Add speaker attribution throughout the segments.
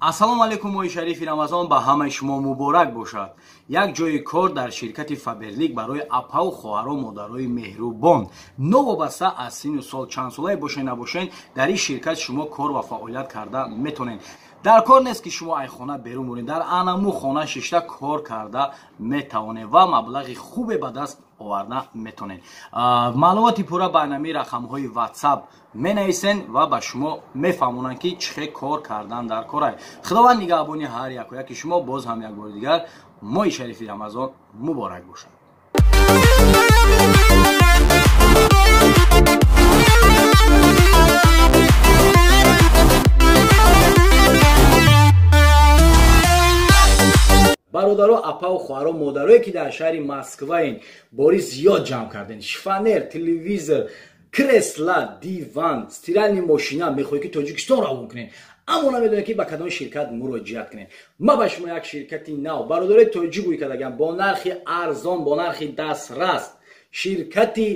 Speaker 1: Ассалому алайкум, моҳи шарифи Рамазон ба ҳамаи шумо муборак бошад. Як ҷои кор дар ширкати Фаберлик барои апаву хоҳару модарои меҳрубон. Новобаста аз синну сол, чанд солае бошед набошед, дар ин ширкат шумо кор ва фаъолият карда метавонед. Дар кор нест, ки шумо ай хона берун буред, дар анаму хона шишта кор карда метавонед ва маблағи хубе ба даст оварда метавонед. Маълумоти пурра ба анами рақамҳои WhatsApp менависен ва ба шумо мефаҳмонанд, ки чӣ хел кор кардан дар корай. Худованд нигаҳбони ҳар яку яки шумо. Боз ҳам як бори дигар моҳи шарифи Рамазон муборак бошад. Бародаро, апаву хоҳаро, модарое, ки дар шаҳри Москваен, бори зиёд ҷамъ кардем: шифоньер, телевизор, кресла, диван, стиральный мошина. Мехоҳед, ки Тоҷикистон равон кунед, аммо намедонед, ки ба кадом ширкат муроҷиат кунед. Ма ба шумо як ширкати нав, бародарои тоҷик, гӯй кардагам, бо нархи арзон, бо нархи дастрас, ширкати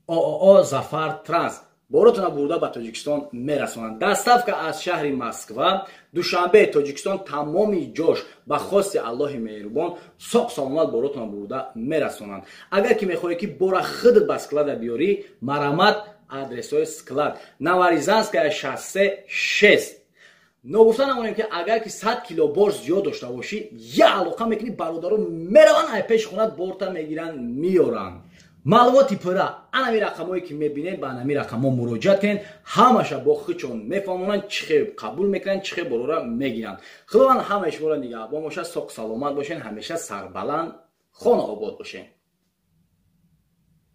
Speaker 1: ООО «Зафар Транс» боротона бурда ба Тоҷикистон мерасонанд. Доставка аз шаҳри Москва, Душанбе, Тоҷикистон, тамоми ҷош ба хости Аллоҳи меҳрубон соқ саломат боротона бурда мерасонанд. Агар ки мехоҳед, ки бора худат ба склада биёрӣ, марамат, адресҳои склад: Новорязанская шоссе 6. Ногуфта намонем, ки агар ки 100 кило бор зиёд дошта бошӣ, я алоқа мекунӣ, бародаро мераванд, ай пеши хонат борта мегиранд, меёранд. Маълумоти пурра анами рақамҳое, ки мебинед, ба анами рақамҳо муроҷиат кунед. Ҳамаша бо худшон мефаҳмонанд, чӣ хел қабул мекунанд, чӣ хел борора мегиранд. Худованд ҳамаи шуморо нигаҳбон бошад. Соқ саломат бошед, ҳамеша сарбаланд, хона обод бошед.